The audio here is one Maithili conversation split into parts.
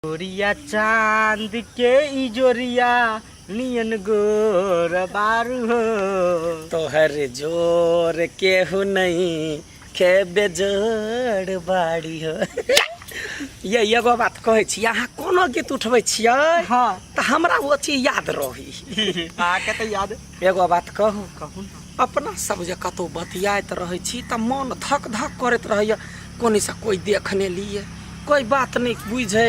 गोरिया चांद के इजोरिया नियन गोर बारू हो। तोहर जोर केहू नहीं खेबे जोड़ बाड़ी हो। ये एगो बात कहै छी, अहाँ कोनो गीत उठबै छियै तऽ हमरा ओ चीज याद रही। अहाँके तऽ याद। एगो बात कहू? कहू ने। अपना सब जे कतहु बतियाइत रहै छी तऽ मन धक धक करैत रहैया, कोनी से कोई देख ने लिए, कोई बात नहीं बुझे।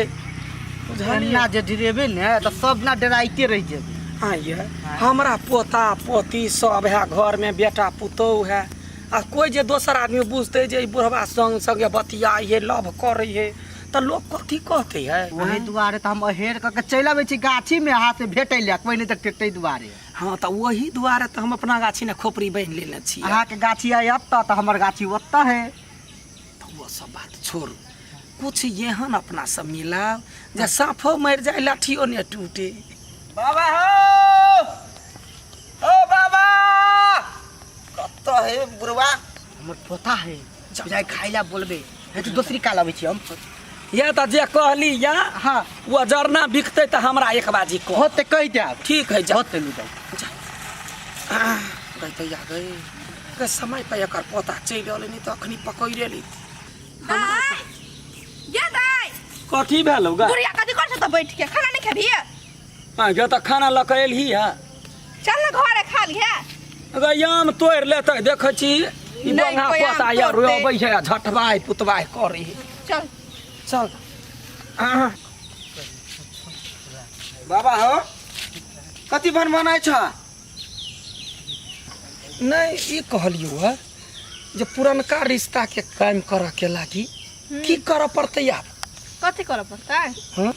बुझलियै? एना जे डरेबे ने तऽ सब ना डराइते रहि जेबै। हाँ, ये हमरा पोता पोती सब है घर में, बेटा पुतोह है, आ कोई जे दोसर आदमी बुझते जे ई बुढ़वा संग संगे बतियाइ है, लव करै है, तऽ लोग कथी कहते है? ओही दुआरे तऽ हम अहेर कऽ के चलि अबै छी गाछी में अहाँ से भेटै लए, कोई नहि देखतै ताहि दुआरे। हाँ, तऽ ओही दुआरे तऽ हम अपना गाछी ने खोपड़ी बान्हि लेने छी। अहाँके गाछी आइ एतऽ तऽ हमर गाछी ओतऽ है। तऽ ओ सब बात छोड़ू, कुछ एहन अपना सब मिलाओ जे साँफो मरि जाए लाठियो ने टूटे। बाबा हो, ओ बाबा कतऽ है बुढ़वा? हमर पोता है, जाय खाइ ला बोलबे है तऽ दोसरी काल अबै छी हम। ये तऽ जे कहली या ओ जरना बिकतै तऽ हमरा एक बाजी कह। होते कहि देब। ठीक है, जा। होते लू जाउ। जा। गई तऽ या गई। गई समय पर एकर पोता चलि रहलै, नहि तऽ अखनी पकड़ि ली। दाइ, गे दाइ। कथी भेलौ गा? बुढ़िया कथी कर छ तऽ बैठ के खाना नहीं खेबही? हाँ, गे तऽ खाना लऽ कऽ एलही है। चल ना घरे खा लिहे। गई आम तोड़ि लेतै, देखै छी ई नहि, बंगा कोइ आम पोता यार तोड़तै। अबै है झटबाइ पुतबाइ करै है। चल। चल। बाबा हो, कथी बन बनाइ छ? नहीं, ई कहलियौ है जे पुरनका रिश्ता के कायम करऽ के लागी की करऽ पड़तै आब? कथी करऽ पड़तै?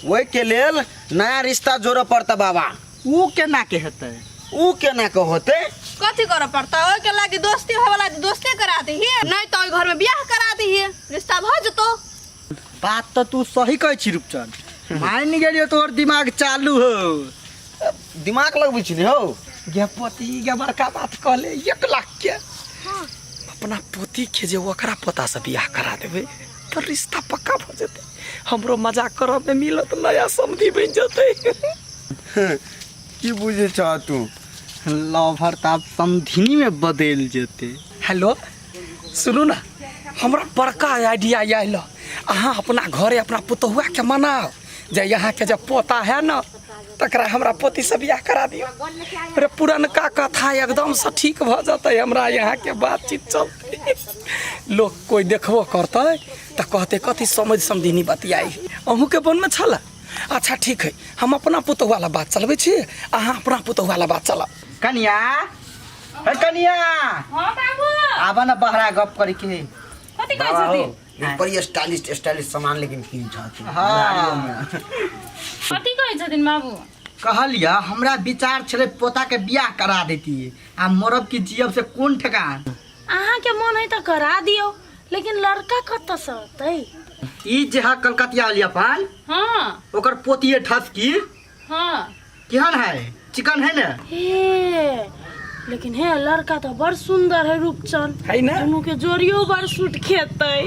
ओहि के लेल नया रिश्ता जोड़ऽ पड़तै बाबा। ऊ केना के हेतै? ऊ केना के होतै? कथी करऽ पड़तै? ओहि के लागी दोस्ती होय वाला दोस्ती करा दही, नहीं तो ओहि घर में बियाह करा दही, रिश्ता भऽ जेतौ। बात तऽ तू सही कहै छी रूपचंद, मानि गेलियो तोहर दिमाग चालू हो। दिमाग लगबै छी ने हौ। गे पोती, गे बड़का बात कहले, 1 लाख के अपना पोती के जे ओकरा पोता से बियाह करा देबै तऽ रिश्ता पक्का भऽ जेतै, हमरो मजा करऽ में मिलत, नया समधी बनि जेतै। की बुझै छह तू? लवर तऽ आब समधिनी में बदलि जेतै। हेलो, सुनू ना, हमरा बड़का आइडिया आयल। अहाँ अपना घरे अपना पुतहुआ के मनाओ जे यहाँ के जे पोता है ना तकरा हमरा पोती से बियाह करा दियो। अरे पुरनका कथा एकदम से ठीक भऽ जेतै, हमरा यहाँ के बातचीत चलतै, लोग कोई देखबो करतै तऽ कहतै कथी समझ समधिनी बतियाई। अहूँके मनमे छल? अच्छा ठीक है, हम अपना पुतहु वाला बात चलबै छी, अहाँ अपना पुतहु वाला बात चलाउ। कनिया, हे कनिया। हाँ बाबू। आबा ना बहरा गप करे के है। कथी कहै बाबा हो, छथिन? ई बड़ी स्टाइलिश स्टाइलिश सामान लेकिन किन छथिन। हाँ। कथी कहै छथिन बाबू? कहलिया हमरा विचार छलै पोता के बियाह करा देती, आ मरब की जियब से कोन ठेकान। अहाँ के मन है तऽ करा दियौ, लेकिन लड़का कतऽ से अतै? ई जे है कलकतिया वाली अपन, ओकर पोती है ठसकी। केहन है? चिकन है ने? हे, लेकिन हे लड़का तो बड़ सुंदर है रूपचंद। है ना? दुनू के जोड़ियो बड़ सूट खेतै।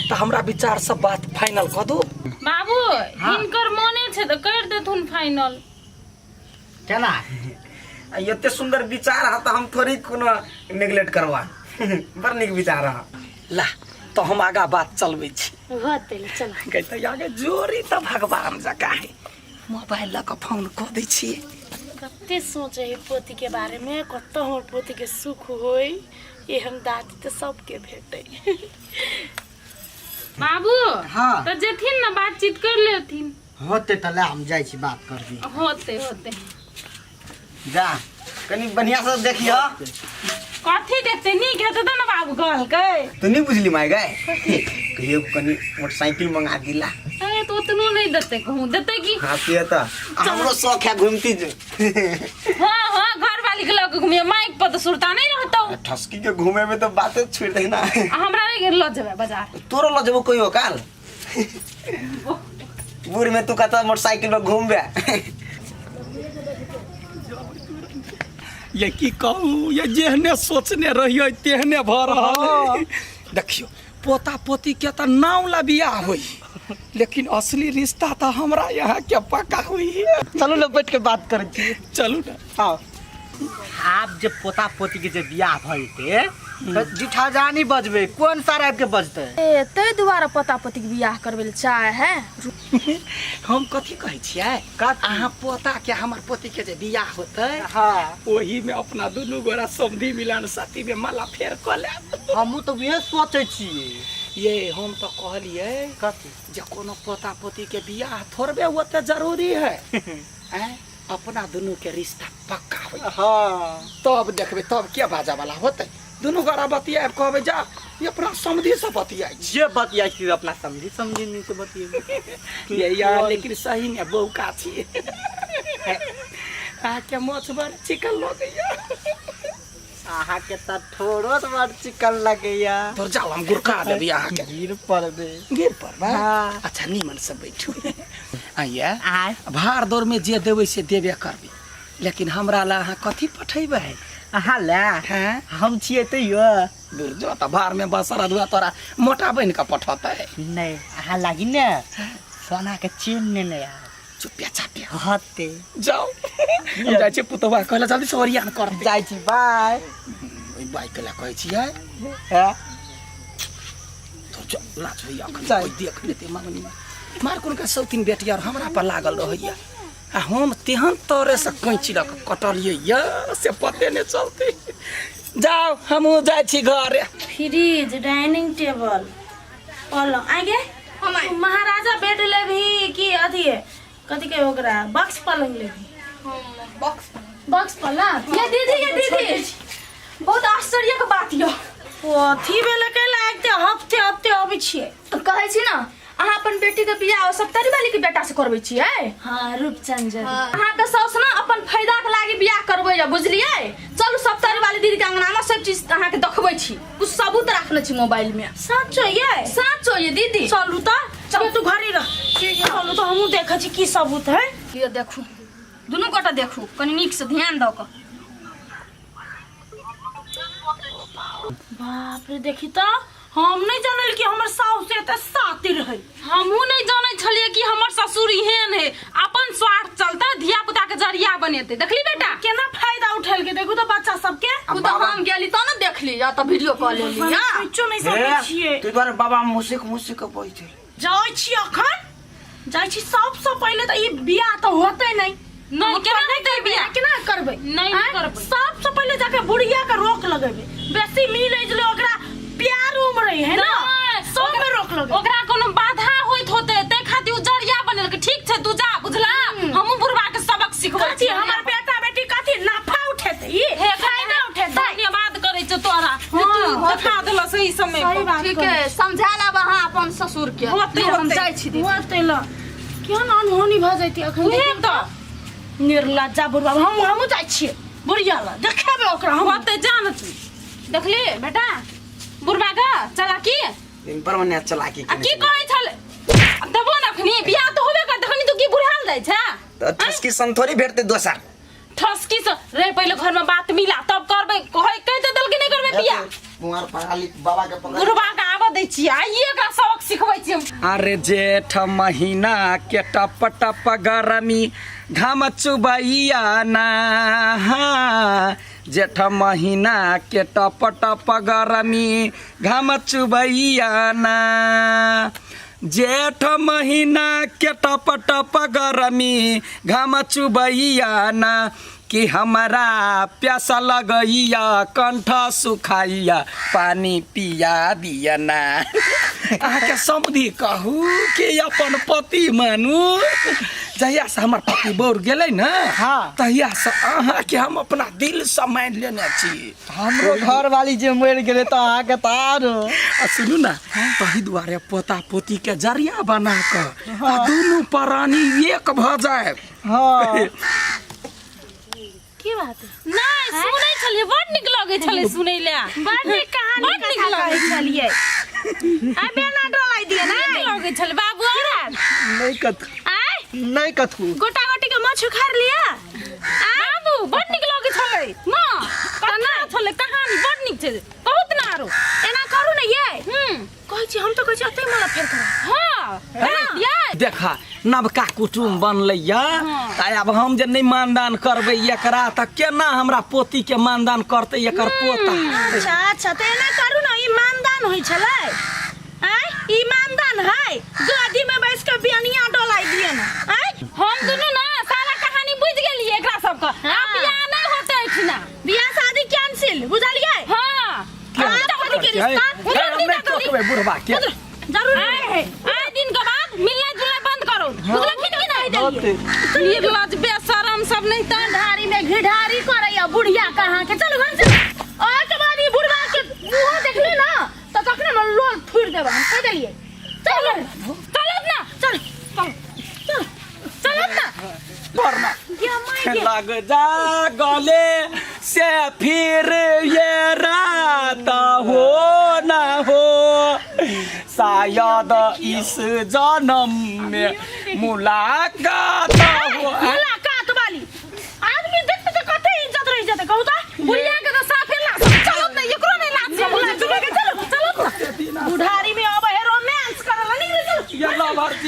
तऽ हमरा विचार सब बात फाइनल कऽ दू। बाबू, हिनकर मने छै तऽ कर देथुन फाइनल। केना? आ एते सुंदर विचार है तऽ हम थोड़ी कोनो नेगलेक्ट करवा। बड़ नीक विचार है। ला तो हम आगा बात चलबै छी। होतै, चल। गई तऽ आगे जोड़ी तऽ भगवान जकाँ है। मोबाइल लऽ कऽ फोन कऽ दै छियै। कते सोचे है पोती के बारे में, कतऽ हमर पोती के सुख होई, एहन दादी तऽ सबके भेटै। बाबू, तऽ जेथिन ने बातचीत कर लेथिन। होते तऽ ले हम जाइ छी बात करबी। होते होते। जा कनी बढ़िया से देखियो। कथी देखते? नीक हेतै तऽ ने बाबू कहलकै। तू नहीं बुझली माय गए, कहियो कनी मोटरसाइकिल मंगा दिला। अरे तो उतनो नहीं देते, कहूँ देते की? हाँ से तो हमरो शौक है घूमती जो। हाँ हाँ, घर वाली के लग घूमिए, माइक पर तो सुरता नहीं रहतो। ठसकी के घूमे में तो बातें छुड़ दे ना। आ हमरा नहीं ल जेबै बाजार। तोरो ल जेबो कहियो काल। बूढ़ में तू कहता मोटरसाइकिल पर घूमबे। ये की कहूँ, ये जेहने सोचने रहियै तेहने भऽ रहल है। देखियौ पोता पोती के तऽ नाव ला बियाह होई, लेकिन असली रिश्ता तो हमरा यहाँ के पक्का हुई है। चलू ने बैठ के बात करै छी। चलू ना। हाँ, आब जे पोता पोती के जे बियाह भइते तऽ जिठाजानी बजबै, कोन सार आबि के बजतै? ए ताहि दुआरे पोता पोती के बियाह करबै लए चाहे है। हम कथी कहै छियै? कथी? अहाँ पोता के हमर पोती के जे बियाह होतै, हाँ, ओही में अपना दुनू गोरा समधी मिलन साथी में माला फेर कऽ लेब। हमहूँ तऽ उहे सोचै छियै। ये हम तऽ कहलियै कथी? जे कोनो पोता पोती के बियाह थोड़बे ओते जरूरी है, आँय? अपना दुनू के रिश्ता पक्का होई। हाँ, तब देखबै तब के बाजा वाला होतै। दुनू गोरा बतियाब, कहबै जा ई अपना समधी से बतियाइ छी। जे बतियाइ छी अपना समझी समझी नहीं से बतियेबै। ये यार, लेकिन सही में बौका छी, अहाँके मोछ बड़ चिकन लगैया। अहाँके तऽ ठोरो बड़ चिकन लगैया। तोर जाओ, हम गुरका देबै अहाँके। गिर पड़बै। गिर पड़बै? हाँ। अच्छा, नीमन से बैठू। आइया आय। भार दौड़ में जे देबै से देबे करबै, लेकिन हमरा ला अहाँ कथी पठेबै? अहाँ ले? हैं? हम छियै तैयो। दूर जो तऽ भार में बसर अदुआ तोरा मोटा बनि कऽ पठतै। नहीं, अहाँ लागी ने सोना के चेन नेने आयब। चुपिया चापिया हते। जाओ, हम जाइ छियै पुतौआ कहला जल्दी से ओरियान कर। जाइ छी, बाय। ओहि बाइक लए कहै छियै। हैं? तोर जो लाज होइया अखन? जाइ। कोइ देख लेतै मंगनी में मार कोन के सौतीन बेटी आर हमरा पर लागल रहैया, आ हम तेहन तोरे से कैंची लऽ कऽ कटलियै या से पते नहि चलतै। जाओ, हमहूँ जाइ छी घरे। फ्रिज, डाइनिंग टेबल, पलंग आगे। हम आइ। महाराजा बेड लेबही कि अथी कथी कहे ओकरा, बक्स पलंग लेबही? हम बॉक्स। बक्स पलंग। ये दीदी, ये दीदी, बहुत आश्चर्य के बात यऽ। अथी भेलै कैला आबिते हफ्ते हफ्ते अबै छियै? तऽ कहै छी ने, अहाँ अपन बेटी के बियाह सप्तरी वाली के बेटा से करबै छियै? हाँ, रूपचंद जरी। अहाँके साउस ने अपन फायदा के लागी बियाह करबै या, बुझलियै? चलू सप्तरी वाली दीदी के अंगना में सब चीज अहाँके देखबै छी, कुछ सबूत राखने छी मोबाइल में। सच ये? साँचो ये दीदी। चलू तऽ, चलू, तू घरे रह। चलू तऽ, हमहूँ देखै छी की सबूत है। लिअ, देखू, दुनू गोटा देखू कनी नीक से ध्यान दऽ कऽ। बाप रे, देखी तऽ, हम नहीं जानल कि हमर साउस एते सातिर है। हमहूँ नहीं जानै छलियै कि हमर ससुर एहन है, अपन स्वार्थ चलते धिया पुता के जरिया बनेते। देखली बेटा, केना फायदा उठेलकै, देखू तऽ बच्चा सबके। ओ तऽ हम गेली तऽ ने देखली, या तऽ वीडियो कॉल लेली या। सोचो नहीं सकै छियै। तू दुआरे बाबा मुसिक मुसिक के बैठल। जाइ छी, अखन जाइ छी। सबसँ पहिले तऽ ई बियाह तऽ होतै नहीं। नहीं, केना हेतै बियाह? केना करबै? नहीं, आँय? करबै। सबसँ पहिले जाके बुढ़िया के रोक लगेबै। बेसी मिलै छलै ओकरा प्यार उमरै है ना। नहीं, सब में रोक लगेबै। ओकरा कोनो बाधा होइत होते, तै खातिर उ जरिया बनेलकै। ठीक छै, तू जा, बुझला? हमहूँ बुढ़वा के सबक सिखबै कथी हमर बेटा बेटी कथी नफा उठेतै? ई हे, फायदा उठेतै। धन्यवाद करै छौ तोरा जे तू देखा देलह सही समय सही पर। बात। ठीक है, समझा लेब अहाँ अपन ससुर के। होतै, हम होतै। जाइ छी दीदी। होतै ल, केहन अनहोनी भऽ जैती अखन। उहे देखियौ। तऽ निर्लज्जा बुढ़वा। हम हमहूँ जाइ छियै बुढ़िया लग, देखेबै ओकरा हम। होतै, जान तू। देखली बेटा बुढ़वा के चलाकी? दिन पर मने चलाकी। आ की कहै छल देबो न अखनी बियाह तऽ होबे कर। तखनी तू की बुढ़ाल जाइ छै? तऽ ठसकी सन थोड़ी भेटतै दोसर। ठसकी से रे, पहिले घर में बात मिला तब करबै। कहै कहि तऽ देलकै नहि करबै बियाह। कुंवर पढ़ा लिख बाबा के पकड़। बुढ़वा के आबऽ दै छियै, आइए एकरा सबक सिखबै छियै हम। अरे जेठ महीना के टप टप गरमी घाम चुबैया ना, जेठ महीना के टप टप गरमी घाम चुबैया ना, जेठ महीना के टप टप गरमी घाम चुबैया ना, कि हमरा प्यास लगैया कंठ सुखाइया पानी पिया दिया ना। अहाँके समधि कहू कि अपन पति मानू, जहिया से हमर पति बौर गेलै ने, हाँ। तहिया से अहाँके हम अपना दिल से मानि लेने छी। हमरो घर वाली जे मरि गेलै तऽ अहाँके तऽ आरो। आ सुनू ने, तही दुआरे पोता पोती के जरिया बना कऽ आ दुनू प्राणी एक भऽ जाय। हाँ। की बात? नहि, सुनै छलियै, बड नीक लगै छलै सुनै लए। बड़ नीक कहानी। बड नीक कथा लगै कहै छलियै, आ बेना डोलाई दिए नीक ने। लगै छलै बाबू। और नहि कथू। आय? नहि कथू। गोटा गोटी के माछ उखाड़ लिया। बाबू, बड नीक लगै छलै न कथा, छलै कहानी बड नीक छै बहुत न। आरो एना करू ने ये। हूँ। कहै छी, हम तऽ कहै छी अतै मला फेर करा। हाँ। ये देखा नवका कुटुम बनलै या तऽ आब हम जे नहि मानदान करबै एकरा तऽ केना हमरा पोती के मानदान करतै एकर पोता अच्छा अच्छा तऽ एना करू ने ई मानदान होइ छलै आँय ई मानदान है गादी में बैस के बियनिया डोलाई दिए ना आँय हम दुनू ना सारा कहानी बुझ गेलिए एकरा सबके आब बियाह नहीं होते एहिठिना बियाह शादी कैंसिल बुझलियै हाँ किया आब शादी के है? रिश्ता है, हम नहि टोकबै बुढ़बा के जरूरी नहीं है आए दिन के बाद मिलना जुलना बंद करो बुझलखिन कि नहीं होते। निर्लज बेशरम सब नहीं त ढारी में घिढारी करैया बुढ़िया कहाँ के चलू घर से ओहि के बाद ई बुढ़वा के मुँह देखली ना तऽ तखने हम लोल थुरि देब हम कहि देलियै चल चलो ना चल चल चल चल ना पढ़ना गे माय गे लग जा गले से फिर ये रात हो ना हो शायद इस जन्म में मुलाकात हो मुलाकात वाली आदमी देखते तऽ कते इज्जत रहि जेतै कहू तऽ बुढ़िया के तो साफे लाश चलो ना एकरो नहीं लाश चलो चलो चलो बुढ़ारी में अब है रोमांस करला निकले चलो ये लवर जी।